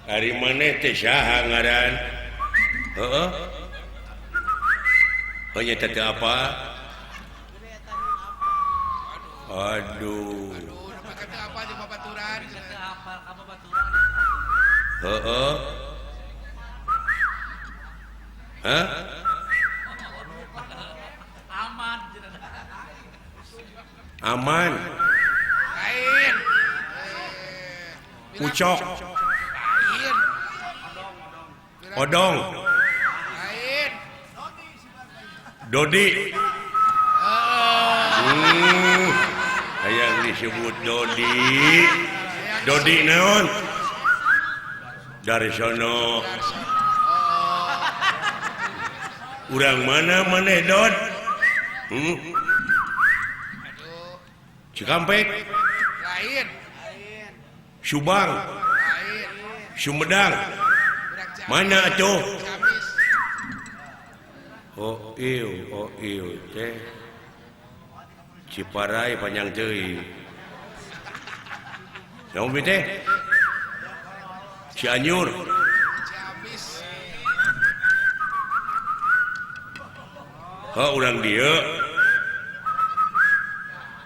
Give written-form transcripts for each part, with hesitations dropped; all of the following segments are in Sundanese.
Ari maneh teh saha ngaran? Heeh. Oh nya teh apa? Aduh. Heeh. Hah? Aman. Aman. Lain. Ucok. Lain. Odong. Lain. Dodi. Hayang disebut Dodi. Dodi naon? Dari sono. Urang mana maneh Dod? Cikampek. Lain. Subang. Lain. Sumedang. Mana atuh? Oh ieu teh. Ciparai panjang teuing. Naon teh? Cianjur. Ciamis. Oh, urang dieu.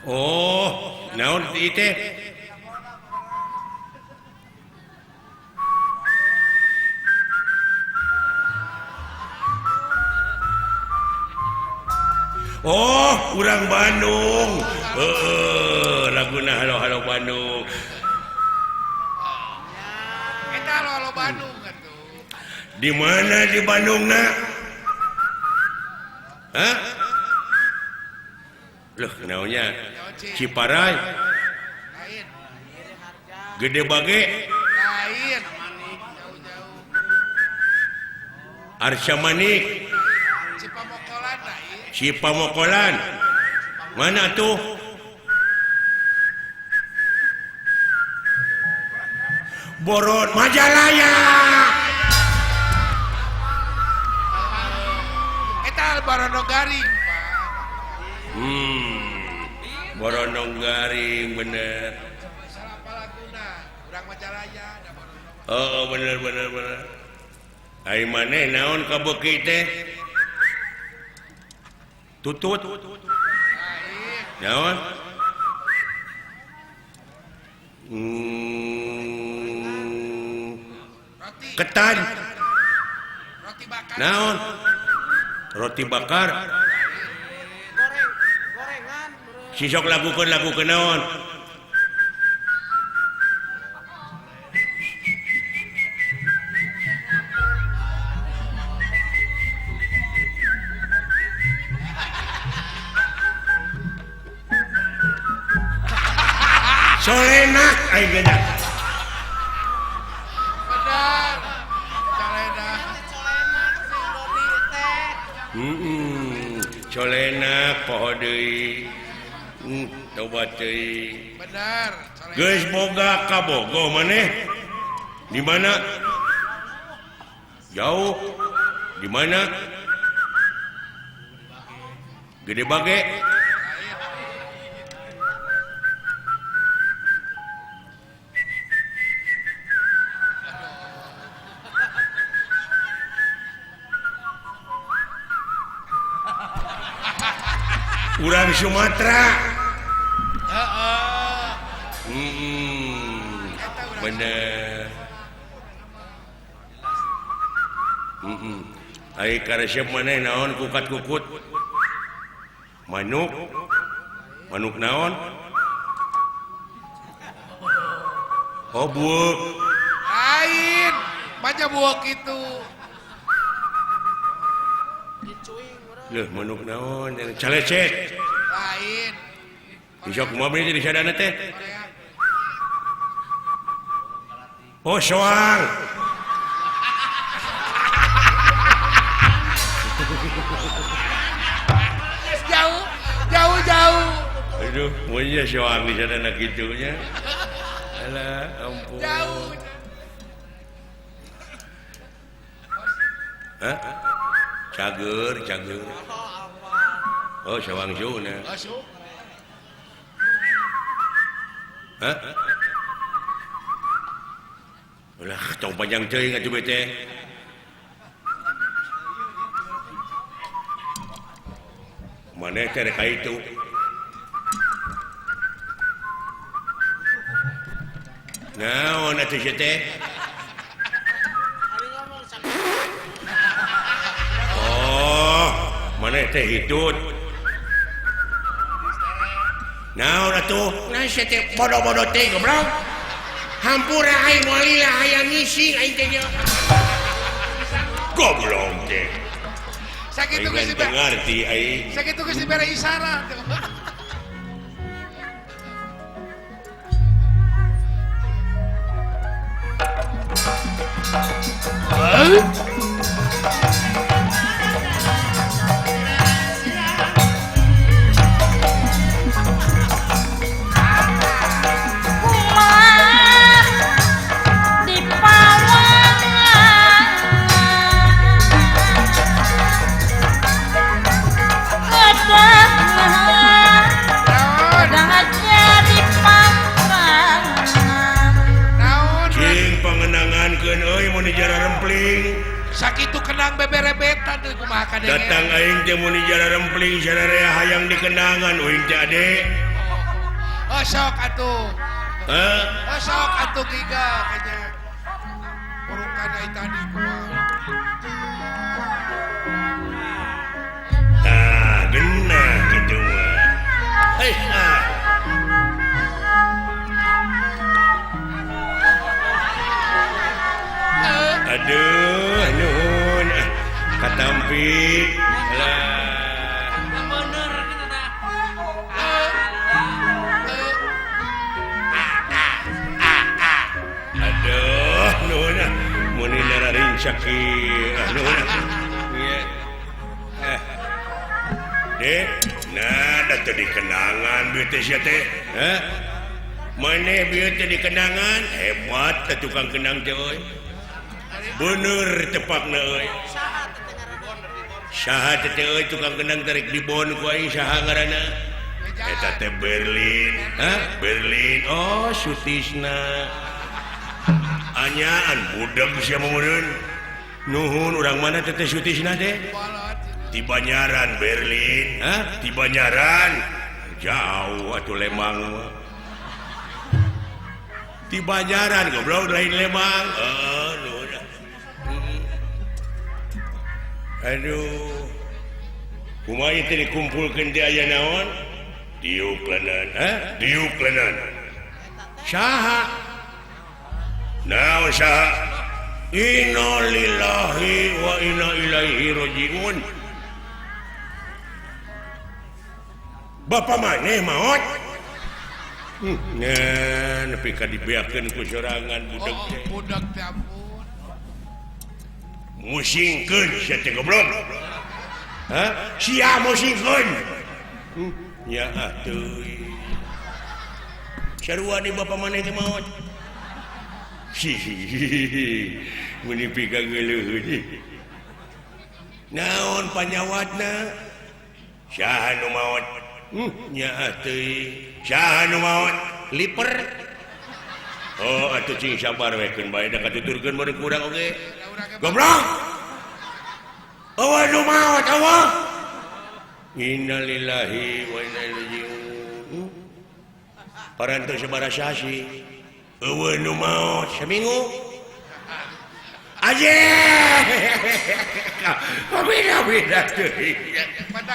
Oh, naon ieu teh? Oh, urang Bandung. Heeh, laguna halo-halo Bandung. Eta halo-halo Bandung atuh. Di mana di Bandungna? Hah? Loh, naonnya? Ciparai. Lain. Gede Bage. Lain. Jauh-jauh. Arca Manik. Cipamokolan lain. Cipamokolan. Mana tuh? Borot Majalaya. Eta Barono Garing, Pak. Barono Garing bener. Salah laguna, urang Majalaya da Barono. Oh, bener bener bener. Ai maneh naon kabeuki teh? Tutut. Naon? Roti. Ketan. Roti bakar. Naon? Roti bakar. Goreng, gorengan. Sisok lakukeun lakukeun naon? Solenak aing geuna. Benar. Solenak. Solenak si Dodi teh. Solenak poho deui. Tobat teuing. Benar. Geus boga kabogoh maneh? Di mana? Jauh. Di mana? Gede Bage. Urang Sumatera. Bener. Ai karesep maneh naon kukat-kukut? Manuk. Manuk naon? Oh, buuk. Lain, baca buuk itu. Leuh, manuk naon? Calecet. Lain. Bisa kumaha jadi sadana teh? Oh, soang. Jauh, jauh, jauh. Aduh, punya soang di sadana kitu nya. Alah, ampun. Jauh. Hah? Cager, cager. Oh, sawang suna. Hah? Ulah tong panjang teuing atuh teh. Maneh teh rek ka itu. Naon atuh sia teh? Oh, maneh teh hitut. Naon atuh? Nah sia teh bodoh-bodoh teh goblok. Hampura aing moal lila hayang ngising aing teh nya. Goblok teh. Sakitu geus Aing teu ngarti aing. Sakitu geus dibere isyarat. Sakitu kenang beberebetan deui kumaha kadenge. Datang aing teh mun jara rempling sararea hayang dikenangan uing teh ade. Oh sok atuh. Heh? Oh sok atuh giga kayaknya. Urukan ai tadi kumaha. Tah geunah kitu mah. Hei ah. Aduh, nuhun katampi lah. Bener gitu tah. Aduh, nuhun mun nararing kieu. Nuhun. Dek, nah da teu dikenangan bieu teh sia teh. Hah? Maneh bieu teh dikenangan, hebat teh tukang kenang teh euy. Bener tepakna euy. Saha teh euy tukang kendang tarik dibon ku aing saha ngaranna? Eta teh Berlin. Hah? Berlin. Oh, Sutisna. Anyaan budeg sia meureun. Nuhun urang mana teh teh Sutisna teh? Ti Banyaran Berlin. Hah? Ti Banyaran. Jauh atuh Lembang mah. Ti Banyaran goblok lain Lembang. Heeh, nuhun. Aduh, kumaha teh dikumpulkeun teh aya naon? Diuk leungeun, hah? Diuk leungeun. Saha? Naon saha? Innalillahi wa inna ilaihi rajiun. Bapak maneh maot? Nah, nepi ka dibeakeun ku sorangan budak teh. Oh, budak teh ampun. Musingkeun sia teh goblok. Hah? Sia musingkeun. Nya atuh. Sarua di bapa maneh teh maot. Mun pikageuleuh. Naon panyawatna? Saha nu maot? Nya atuh. Saha nu maot? Liper. Oh, atuh cing sabar we keun bae da katuturkeun meureun ku urang oge. Goblok. Eueuh nu maot eueuh. Innalillahi wa inna ilaihi raji'un. Parantos sabaraha sasi. Eueuh nu maot saminggu. Aje. Beda-beda teuing.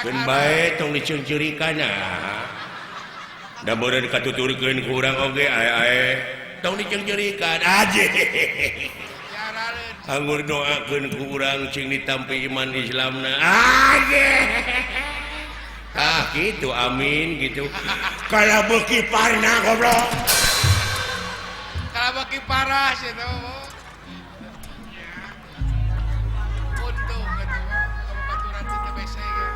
Keun bae tong diceungceurikan ah. Da meureun katuturkeun ku urang oge ae-ae. Tong diceungceurikan aje. Anggur doakeun ku urang cing ditampi iman Islamna. Aje. Ah gitu amin gitu. Kalau beuki parna goblok. Kalau beuki parah sih teh. Untung atuh babaturan teh bese ge.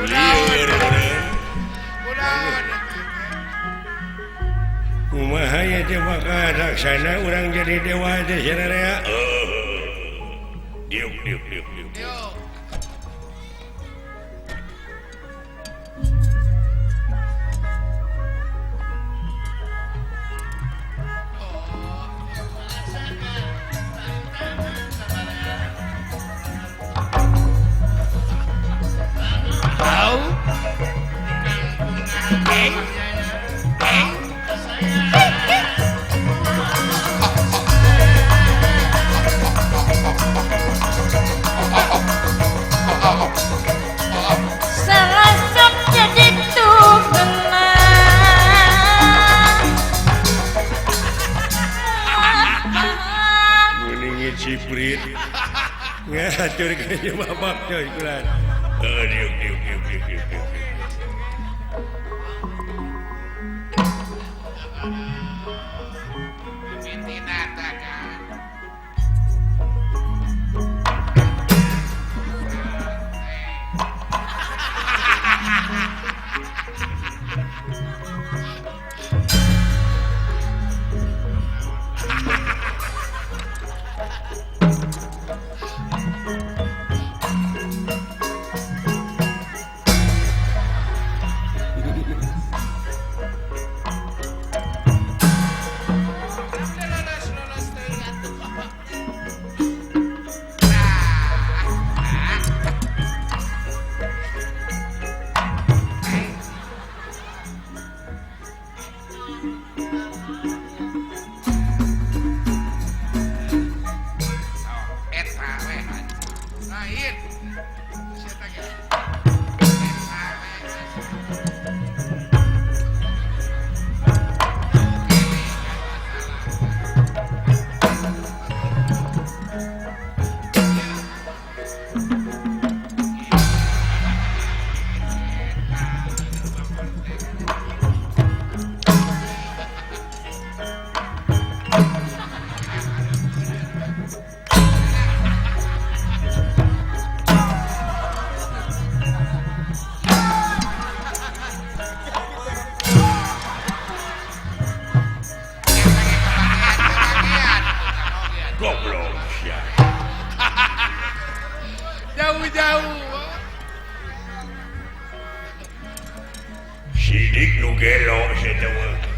Lieur kumaha ye teh bakal laksana urang jadi dewa teh sararea. Diuk diuk diuk diuk. Ciprit ngatur ke bapak coy kulan. Diuk diuk diuk diuk diuk. Jauh-jauh. Sidik nu gelo saya.